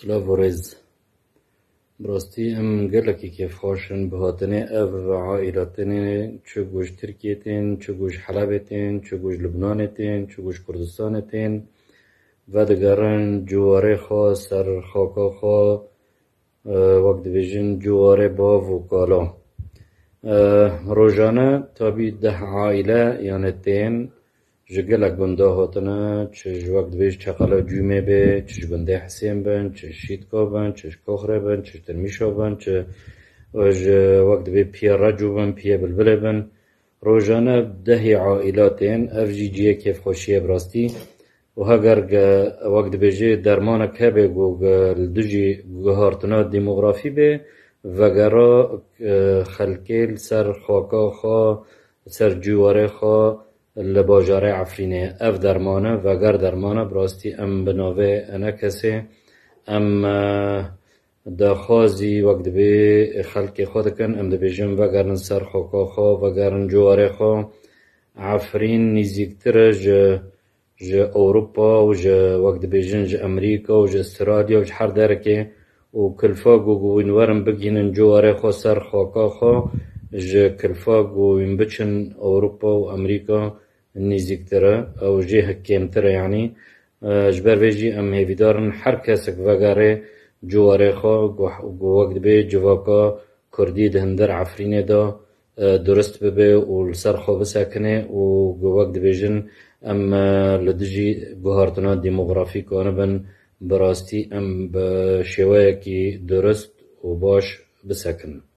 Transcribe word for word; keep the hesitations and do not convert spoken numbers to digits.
Silav û rêz. Bi rastî em gelekî kêfxweş in bi hatinê ev aîlatê, çi ku ji Tirkiyê tên, çi ku ji Helebê tên, çi ku ji Lubnanê tên, çi ku ji Kurdistanê tên, vedigerin ciwarê xwe, ser xaka xwe, e, wek dibêjin ciwarê bav û kala. E, rojane tabî deh aîle, yanê tên, ji gelek gunda hatine, çi ji wek dibêj Çeqela Cûmê bê, çi ji gundê Hisên bin, çi ji Şîtka bin, çi ji Koxrê bin, çi ji Tirmîşa bin, çi ji wek dibê Piyê Recû bin, Piyê Bilbilê bin. Rojane dehê aîla tên, ev jî cihê kêfxweşiyê bi rastî. Û heger ge-, wek dibêjê dermanek hebe ku ge-, li dijî guhartina demografî bê, vegera, e, xelkê li ser xaka xwe, li ser ciwarê xwe, li bajarê Efrînê. Ev derman e, veger derman e, bi rastî em bi navê ene kesê, em, e, daxwazî wek dibê xelkê xwe dikin, em dibêjin vegerin ser xaka xwe, vegerin ciwarê xwe. Efrîn nîzîktir e ji, ji Ewropa û ji, wek dibêjin, ji Amerîka û ji Australya û ji her derekê û kilfa ku, ku wîn werin bigihînin ciwarê xwe ser xaka xwe, ji kilfa ku wîn biçin Ewropa û Amerîka nîzîktir e, ew jê hik kêmtir e, yanî, e, ji ber vê jî em hêvîdar in her kesek vegerê ciwarê xwe, ku, ku wek dibê civaka Kurdî di hundir Efrînê de, e, durust bibe û li ser xwe bisekine û ku wek dibêjin em, e, li dijî guhartina demografîk anibin, bi rastî em bi şêweyekî durust û baş bisekin.